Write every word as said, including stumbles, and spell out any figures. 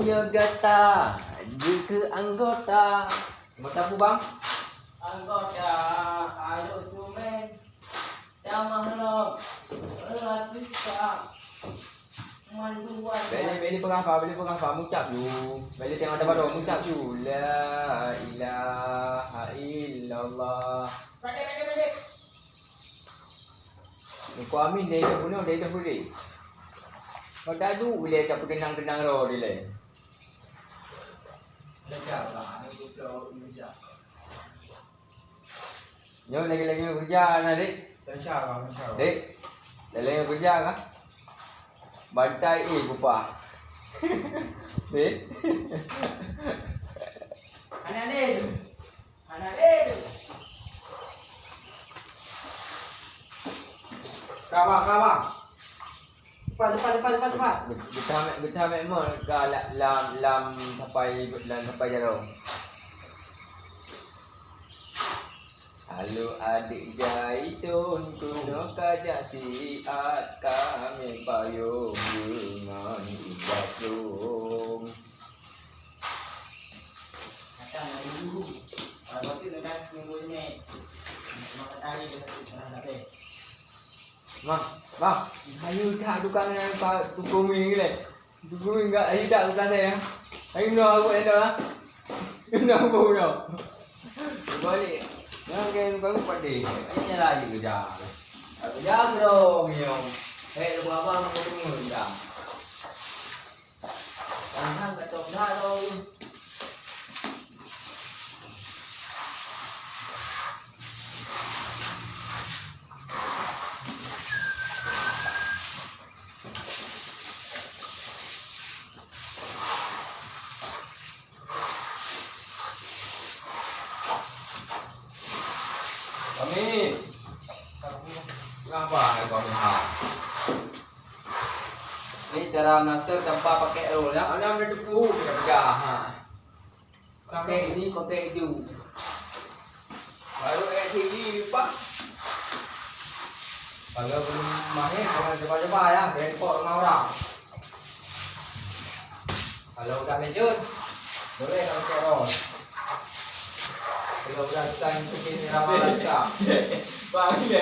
Ya gata, jeuet keu anggota. Anggota peue, Bang? Anggota alutsumén. Tamah lom, rasa manduan. Bèk lé, bèk lé peugah fa, bèk lé peugah fa, mucap ju. Bèk lé tengok tabaro, mucap ju. La ilaha illallah. Padé, padé, padé. Niko amin deh, dah bunuh deh, dah boleh. Kau dah duek lé, tak peudeueng-deueng roh dilèe. Dah jalan, dah jalan. Nyoe lagèe-lagèe nyoe keureuja na, Dek. Insya Allah, insya Allah. Dek, lagèe-lagèe nyoe keureuja kah? Bantai, eh, bupah. Dek. Aneuk-aneuk. Aneuk-aneuk. Ka, Bang, ka, Bang. Cepat, cepat, cepat, cepat, cepat. Geutamèe, geutamèe mon ka la-, lam, lam sapai, lam sapai jaroe. Halo adék jai thon, keunoe ka jak siat, ka mè payong deungon ijak lôn. Bang, bang, ayo tak tukang, tukang mi lé. Tukang mi enggak, ayo tak tukang saya. Ayo no aku ada. No aku no. Balik. Jangan kayak tukang padi. Ayo nyala aja kerja. Aku jaga dong, yo. Eh, lu apa aku tunggu dah. Tangan ketok dah dong. Kami. Kenapa kami ha? Ni cara master tanpa pakai roll ya. Ada ada tepu kita pegang ha. Pakai ini, pakai itu. Baru eh sini lupa. Kalau belum mahir, jangan coba-coba ya, repot sama orang. Kalau udah lanjut, boleh kalau terus. Kalau udah kita ngikutin irama kita. Bang, ya.